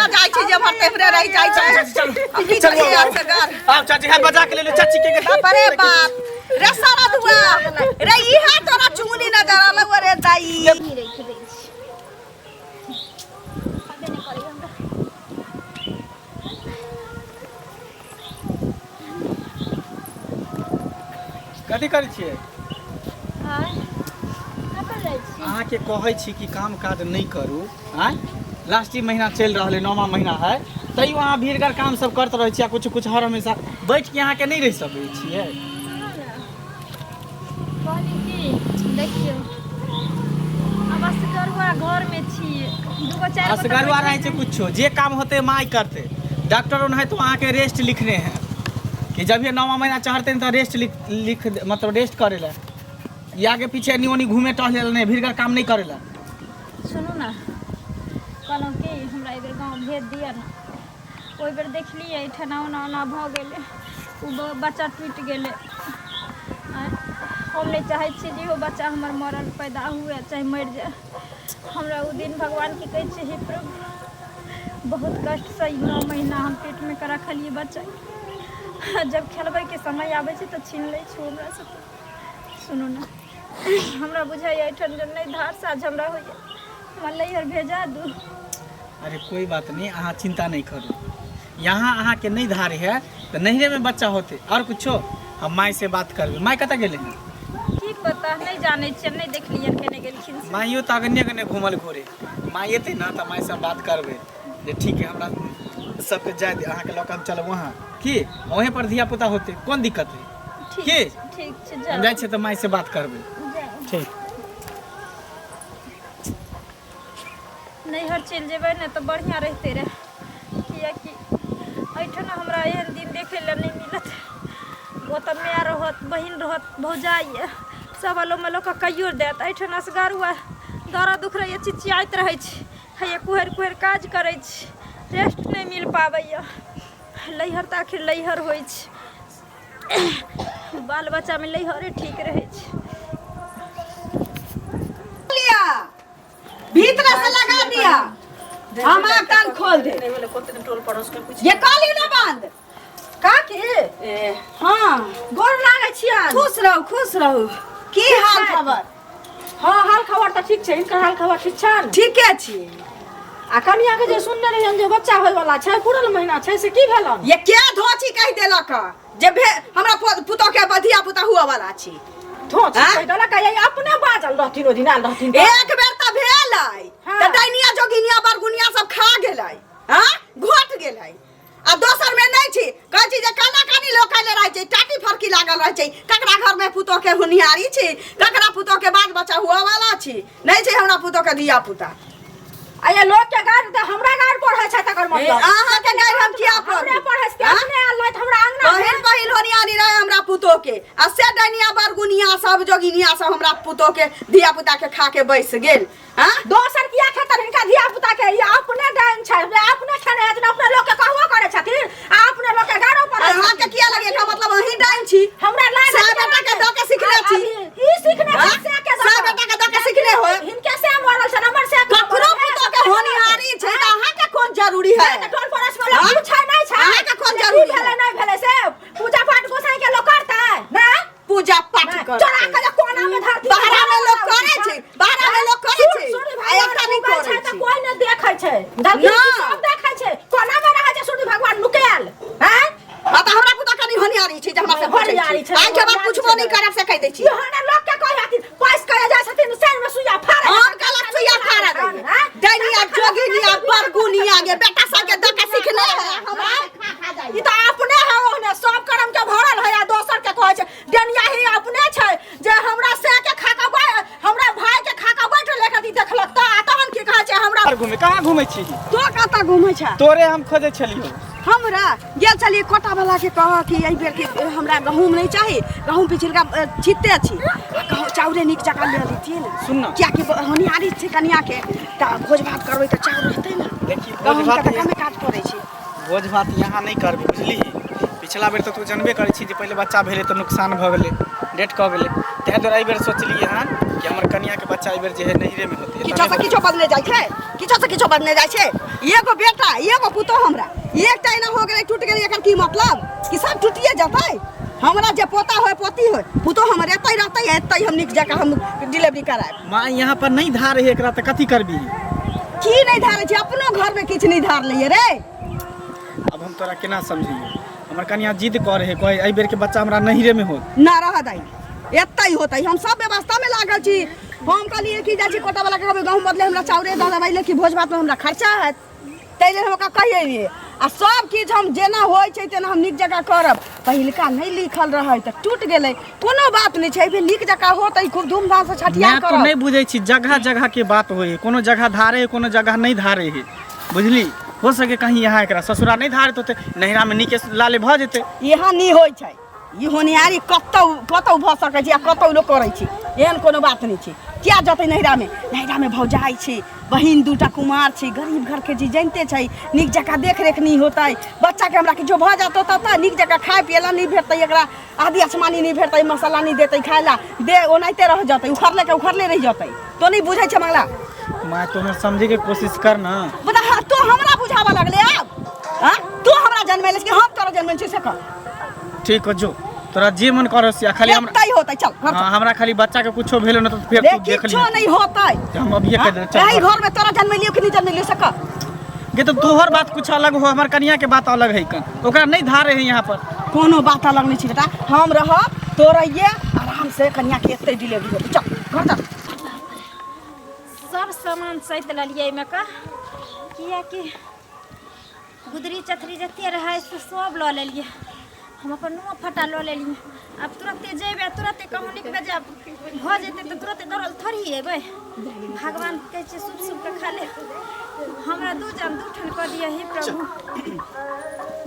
जेम्हर जाइ छी जेम्हर तेम्हरे रहि जाइ छै। चलू। अब की चलू, करियै आउ। असगर। आउ चाची, है बजा के ले लो चाची के। बाप रे बाप, रे सारा दुआ रे, इहा तोरा चुगली नजर आलौ रे दाई। ही राखि दै छी, खबे नहि करैए हमरा। कथी करै छियै? आँय, कतऽ जाइ छी? अहाँके कहै छी कि काम काज नहि करू। आँय, लास्ट ई महीना चलि रहल है, नौमा महीना है, तैयो अहाँ भीड़गर काम सब करैत रहै छियै आ कुछ कुछ हर हमेशा बैठ के अहाँके नहि रहि सकै छियै। सुनू ने, कहली कि देखियौ, आब असगरुआ घरमे छी, दूगो चारि गो तऽ असगरुआ रहै बैठे छै, कुछो जे काम होते माय करते। डॉक्टर ओनाहितो अहाँके रेस्ट लिखने है कि जब ये नौवा महीना चढ़ते तऽ रेस्ट लिख लिख, मतलब रेस्ट करे ला, ई आगे पीछे एनी ओनी घूमे टहले ला नहीं, भीड़गर काम नहीं करे ला। सुनू ने, कहलहुँ कि हमरा एहि बेर गाँव भेज दिअ ने। ओहि बेर देखलियै एहिठाम ओना ओना भऽ गेलै, ओ बच्चा टूटि गेलै। आँय, हम नहि चाहै छियै जे इहो बच्चा हमर मरल पैदा हुए, चाहे मरि जाय। हमरा ओ दिन भगवान की कहै छै, हे प्रभु, बहुत कष्टसँ ई 9 महीना हम पेटमे कऽ रखलियै बच्चाके। जब खेलबैके समय आबै छै तऽ छीन लै छै हमरा सबके। सुनू ने, हमरा बुझाइए एहिठाम जे नहि धार साझ हमरा होइए, हमरा नैहर भेजा दू। अरे कोई बात नहीं, अहाँ चिंता नहीं करू। यहाँ अहाँके नहीं धार है तऽ नैहरे में बच्चा होते। और कुछो हम माय से बात करबै। माय कतऽ गेलै हन? की पता, नहि जानै छियै, नहि देखलियनि केने गेलखिन से। माइयो तऽ अगने अगने घूमल घूरे। माय एतै ने तऽ माय से हम बात करबै जे ठीक है, हमरा सबके जाय दे, अहाँके लऽ कऽ हम चलब वहाँ की वहीं पर धिया पुता होते, कोन दिक्कत है? ठीक की? ठीक छै। हम जाउ। जाइ छियै तऽ माय से बात करबै। जाउ। ठीक। नैहर चलि जेबै ने तऽ बढ़िआँ रहितै रहए, किएकि एहिठाम हमरा एहन दिन देखै लए नहि मिलत। ओतऽ माय रहत, बहिन रहत, भौजाइ यऽ, सब अलो मलो कऽ कहियो देत। एहिठाम असगरुआ दर्द दुख रहैए, चिचियाइत रहै छी, हैया कुहरि कुहरि काज करै छी, रेस्ट नहि मिल पाबैए। नैहर तऽ आखिर नैहर होइ छै, बाल बच्चामे नैहरे ठीक रहै छै। लिया, भीतर से लगा दिया, हम आग कान खोल दे। नहीं बोले कोते टोल पड़ोस के पूछ। ये काली ना बंद काकी। ए, हाँ। गोर लागै छियनि। खुश रहू, खुश रहू। की हाल खबर? हाँ, हाल खबर तऽ ठीक छै। हिनकर हाल खबर ठीक छनि? ठीके छी। आ कनिया के जे सुनने रहियनि जे बच्चा होय वाला छै, पूरल महीना छै, से की भेलनि? ये के धोची कहि देलक जे भे हमरा पुतोह के धिया पुता हुआ वाला छी? धोची आँ? कहि देलक? आ अपने बाजल रहथिन ओहि दिन आयल रहथिन तऽ। एक बेर तऽ भेलै हाँ। तऽ डाइनिया जोगिनिया बरगुनिया सब खा गेलै, हाँ, घोट गेलै। आ दोसर में नहीं छी, कहै छी जे काना कानी लोक ले रहै छै, टाटी फरकी लागल रहै छै, ककरा घर में पुतोह के होनिहारी छी, ककरा पुतोह के बाल बच्चा हुआ वाला छी, नहीं छै हमरा पुतोह के धिया पुता। आ ये लोक के गाड़ तऽ हमरा गाड़ पढ़ै छै, तकर मतलब अहाँ के गाड़ हम किया हमरे पढ़ी? पढ़ै छै? आँ? अपने आयल रहथि हमरा अंगना मे। पहिल पहिल होनिहारी रहे हमरा पुतोह के, आ से डाइनिया बरगुनिया सब जोगिनिया सब हमरा पुतोह के धिया पुता के खा के बैस गेल। हाँ? दोसर किया खेतन हिनका धिया पुता के? ई अपने डाइन छै, अपने खेने हेथिन, अपने लोक के कहबो करै छथिन आ अपने लोक के गाड़ो पढ़ै अहाँ के किया लगे? एकर मतलब अहीं डाइन छी। हमरा लागे सए बेटा के दऽ के सिखने छी। ई सिखने छी। हाँ? से के दऽ सए के? बेटा के दऽ के सिखने होय। हिनके से मरल छन, हमर से ककरो पुतोह के होनिहारी छै तऽ अहाँ के कोन जरूरी है? तऽ टोल पड़ोस में लोक हाँ? पूछै नहि छै? अहाँ के कोन जे की जरूरी है? भेलै नहि भेलै, से पूजा पाठ गोसाई के लोक करतै ने? पूजा पाठ नहि, करतै। चोरा के जे कोना में धरती बाहरा में लोक करै छै, बाहरा में लोक करै छै, सूर्य आ एकटा भगवान नहि उगै करै छै तऽ छै। कोई नहि देखै छै। धरती ना। सब देखै छै, कोना में रहै छै सूर्य भगवान नुकायल हैं? आ तऽ हमरा पुतोह कनि होनिहारी छै जे हमरा से पूछै होनिहारी छी। छै, आइ के बाद होनिहारी पूछबो छै। नहि करब से कहि दै छी। इहो ने लोक के कहै हथिन, पैस करे जाइ छथिन, सर में सुइया फाड़े। हम कहलक सुइया फाड़ा दैये। डाइनिया जोगिनिया बरगुनिया गे बेटा सबके दऽ के सिखने है, हमरा से खा खा ई जाइए। तऽ अपने है ओहने सब करम के भरल है आ दोसर के कहै छै डेनिया ही। अपने छै जे हमरा से के खा के हमरा भाई के खा के बैठ लेके देखलक तऽ आ तहन की कहै छै हमरा। घूमे कहाँ घूमे छी? तो कतऽ घूमै छै? तोरे हम खोजै छलियौ। हमरा गेल छलियै कोटा वाला के कह कि एहि बेर के हमरा गहूँम नहीं चाही, गहूँम पिछलका छिटते छी, गहूँ चाउरे नीक जकाँ ले लेतियै ने। सुन ना। कियाकि होनिहारी छै कनिया के, तऽ भोज भात करबै तऽ चाउर रहतै ने। देखी, भोज गहूँम भात के तऽ कमे काज पड़ै छै। भोज भात यहाँ नहि करबै, बुझलिही? पिछला बेर तऽ तू जानबे करै छी जे पहिले बच्चा भेलै तऽ नुकसान भऽ गेलै, डेथ कऽ गेलै। ताहि दुआरे एहि बेर सोचलियै हन कि हमर कनियाके बच्चा एहि बेर जे है नैहरेमे होतै। किछो से किछो बदले जाइ छै, किछो से किछो बढ़ने जाइ छै। एगो बेटा एगो पुतोह हमरा एकटा एना हो गेलै, टूटि गेलै, एकर की मतलब कि सब टूटिए जेतै? हमरा जे पोता होय पोती होय पुतोह हमर एतै रहतै, एतै हम नीक जकाँ हम डिलीवरी करायब। माँ यहाँ पर नहीं धार है एकरा तऽ कथी करबी? की नहि धारै छै? अपनो घरमे किछु नहि धार लैए रे। अब हम तोरा केना समझिए? हमर कनिया जिद करे है, कहे एहि बेर के बच्चा हमरा नहिरे में होत। ना रह दाई, एतै होतै। हम सब व्यवस्था में लागल छी। हम कहलियै कि जाइ छी कोटा वाला के कहबै गहूँम बदले हमरा चाउरे दऽ देबै, लेकिन भोज भात में हमरा खर्चा हैत, ताहि लेल हम ओकरा कहिए। आ सब किछु हम जेना होइ छै तेना हम नीक जकाँ करब। पहिलका नहि लिखल रहै तऽ टूटि गेलै, कोनो बात नहि छै, एहि बेर नीक जकाँ होतै, खूब धूमधामसँ छठियार मैं तो करब। नहीं बुझै छी, जगह जगह के बात होइ है, कोनो जगह धारे है कोनो जगह नहीं धारे है, बुझली? हो सके कहीं यहाँ एकरा ससुरा नहीं धारैत होतै, नैहरा में नीके लाले भऽ जेतै। यहाँ नहि होइ छै ई होनिहारी, कतौ कतौ भऽ सकै छै आ कतौ लोक करै छै, एहन कोनो बात नहि छै। किया जेतै नैहरामे? नैहरामे भौजाइ छै, बहिन दूटा कुमार छै, गरीब घरके छी, जानिते छै, नीक जकाँ देखरेख नहि होतै बच्चाके। हमरा किछो भऽ जेतौ तब तऽ नीक जकाँ खाय पियै लए नहि भेटतै एकरा, आदि अचमानी नहि भेटतै, मसाला नहि देतै खाय लए, दे ओनाहिते रह जेतै, उखड़ले के उखड़ले रहि जेतै। तो नहि बुझै छै मंगला। माँ तू हमर समझे के कोशिश कर ना। बता, हाँ, तू हमरा बुझाबऽ लगले आब? हाँ, तू हमरा जनमेले छी कि हम तोरा जनमेल छी से कह। ठीक हो, जो तोरा जे मन कर से, खाली हमरा एतै होतै, चल घर। हाँ, हमरा खाली बच्चा के कुछो भेलो न तो फेर रे तू देख किछो लिहे। नहीं होतै। हम अभिये कह देने, चल एहि घर। घर में तोरा जनमेलियो कि नहीं जनमेलियो से कह। गे तो तोहर बात कुछ अलग हो, हमर कनिया के बात अलग है, कन ओकरा नहीं धारे है यहाँ पर। कोनो बात अलग नहीं छै बेटा, हम रहब तो रहिए आराम से, कनिया के एतै डिलीवरी होतै। चल घर चल। सब सामान सैत लेलियै एहिमे का, किएकि गुदरी चथरी जते रहै से सब लऽ लेलियै। हम अपन नुआ फटा लऽ लेलियै। आब तुरन्ते जेबै, तुरन्ते कहूँ नीक बेजाय भऽ जेतै तऽ तुरन्ते दौड़ल थोड़ी अयबै। भगवान कहै छै शुभ शुभके खा ले, हमरा दू जान दू ठान कऽ दिअ हे प्रभु।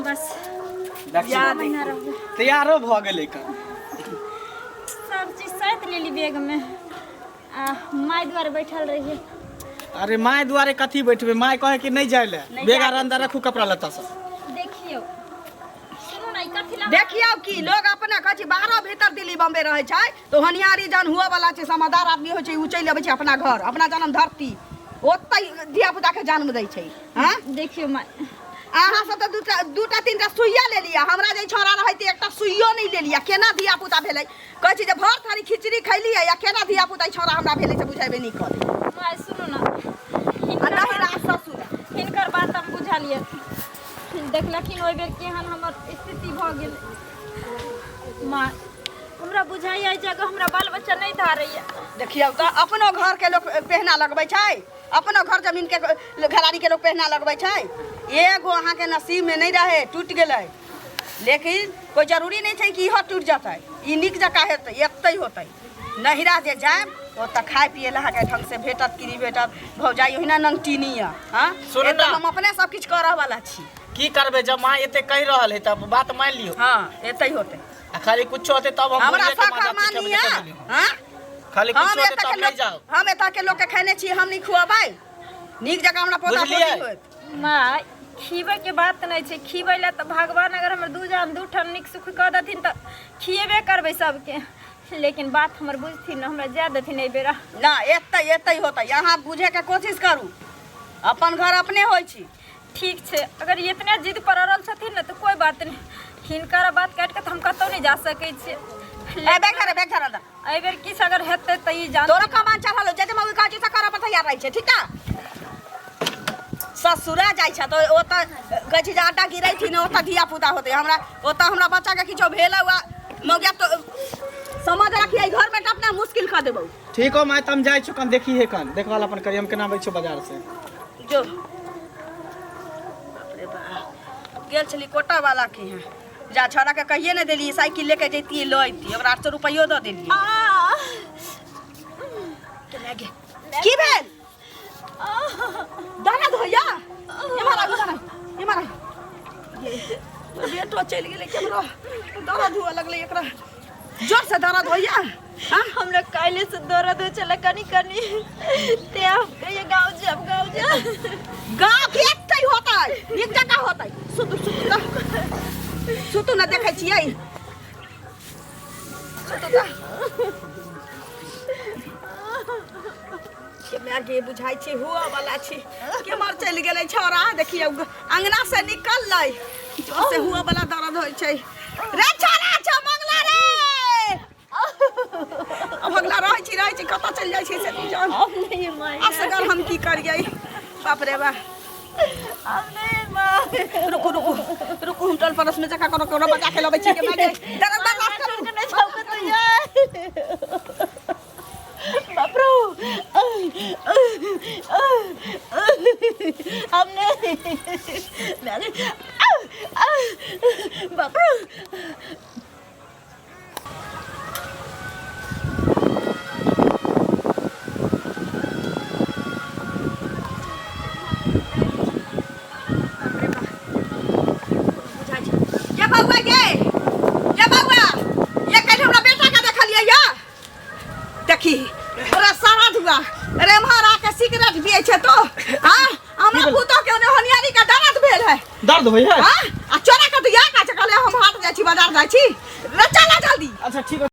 बस महीना रहबै। तैयारो भऽ गेलै कन। सब चीज सैत लेली बैगमे आ माय दुआरे बैठल रहियै। अरे माय दुआरे कथी बैठबे? माय कहे कि नहीं जाए ले, नहीं बेगार जाए। अंदर रखू कपड़ा लत्ता सब। देखियौ, सुनू ने, ई कथी लए? देखियौ कि लोग अपना कहै छै बाहरो भीतर दिल्ली बम्बे रहै छै तऽ होनिहारी जहन हुअ वाला छै, समझदार आदमी होइ छै, ओ चलि अबै छै अपना घर, अपना जन्म धरती, ओतै धिया पुता के जन्म दै छै। हाँ देखियौ माय, अहाँ सब तऽ दूटा दूटा तीनटा सुइया लेलियै, हमरा जे छौड़ा रहै तऽ एकटा सुइयो नहि लेलियै। केना धिया पुता भेलै? कहै छी जे भर थारी खिचड़ी खैलियै आ केना धिया पुता ई छौड़ा हमरा भेलै से बुझेबे नहि करै। माय सुनू ने, आ हिनकर नहि बात राज ससुर हिनकर बात हम बुझलियै। देखलखिन ओहि बेर केहन हमर स्थिति भऽ गेलै। माँ हमरा बुझाइया एहि जगह हमरा बाल बच्चा नहि धारैया। देखियौ तऽ अपनो घरके लोक पेहना लगबै छै, अपनो घर जमीन के घरारी के लोक पेहना लगबै छै। एगो अहाँके नसीब में नहीं रहे, टूटि गेलै, लेकिन कोई जरूरी नहीं छै कि इहो टूटि जेतै। ई नीक जकाँ हेतै, एतै होतै। नहिरा जे जायब ओतऽ खाय पियै लए अहाँके ढंग से भेटत कि नहि भेटत? भौजाइ ओहिना नंगटीनी यऽ। हाँ, सुनू एतऽ ना। हम अपने सब किछु करऽ वाला छी। की करबै, जब माँ एते कहि रहल है तब बात मान लियौ। हाँ, एतै होतै। आ खाली कुछो होतै तब हम हमरा बोलिए के सख माँ मानी जाति यऽ। हाँ, खाली हम कुछो होतै एतऽ तब के नहीं लोक जाओ। हम एतऽ के लोक के खेने छी, हम नहीं खुअबै नीक जकाँ हमरा पोता बुझलियै? पोती होयत। माय खिबै के बात नहि छै, खिबै लए तऽ भगवान अगर हमर दू जान दू ठाम नीक सुख कऽ देथिन तऽ खिएबे करबै सबके, लेकिन बात हमर बुझथिन ने, हमरा जाय देथिन एहि बेरा। ना, एतै एतै होतै, अहाँ बुझे के कोशिश करू, अपन घर अपने होइ छी। ठीक छै, अगर ई इतने जिद पर अड़ल छथिन ने तऽ कोइ बात नहि, हिनकर बात काटि कऽ तऽ हम कतहु नहि जा सकै छियै। ए बैग धरे, बैग धरे अंदर। एहि बेर किछु अगर हेतै तऽ ई जान तोरो कमान चढ़ल हो, जे मौगी कहै छै से करऽ पर तैयार रहै छै। ठीक ना, ससुरा जाइ छै तऽ ओतऽ कहै छै जे आटा गिरै छी ने, ओतऽ धिया पुता होतै हमरा, ओतऽ हमरा बच्चाके किछो भेल हुआ मौगिया तो समझ रखिए घर में अपना मुश्किल कर देबौ। ठीक हो माय, त हम जाइ छु कन देखी हे, कन देखभाल अपन करी, हम केना आबै छु बाजार से। जो। बाप रे बाप, गेल छली कोटा वाला के यहाँ, जा छौड़ा के कहिए ने देलियै साइकिल लेके जैतियै लऽ अइतियै, ओकरा 800 रुपैयो दऽ देलियै। की भेल? दर्द होइया? एम्हर आबू, एम्हर आबू, एम्हर आबू। ये, बेटो चलि गेलै केम्हरो, दर्द हुअ लगलै एकरा, जोर से दर्द होइया? हाँ, हमरा काल्हि से दर्द होइ छलै कनि कनि, ते हम कहिए गाँव जायब, गाँव जायब। गाँव के एतै होतै, नीक जकाँ होतै। सुतू सुतू तऽ, सुतू ने, देखै छियै, सुतू तऽ। के माय गे। हे बुझाइ छै हुआ वाला छै। केम्हर चलि गेलै छौड़ा? देखियौ, अंगना से निकललै, जोर से हुआ वाला दर्द होइ छै। रे छौड़ा छौ मंगला रे, अब अगला रहै छी, रहै छी, कतऽ चलि जाइ छै से नहि जान। हम नहीं माय। असगर हम की करियै? बाप रे बा। हम नहीं माय। रुकू रुकू रुकू, हम टोल पड़ोस में जका कोनो कोनो बजा के लबै छी के माय दर्द बर्दाश्त करू। नहीं छौके तो ये बाप रे, हम नहीं, बाप रे। बुझाइ छै ये बौआ, गे ये बौआ, ये कहीं हमरा बेटा के देखलियै या? देखी तोरा सारा धुआ रे, एम्हर आके सिगरेट पियै छै तो। हाँ, हमरा की भेल? पुतोह के ओने होनियारी के दर्द भेल है। दर्द होइ है? हाँ, आ चोरा के तो या का कहले हम हाट जाइ छी, बाजार जाइ छी। रे चला जल्दी। अच्छा ठीक है।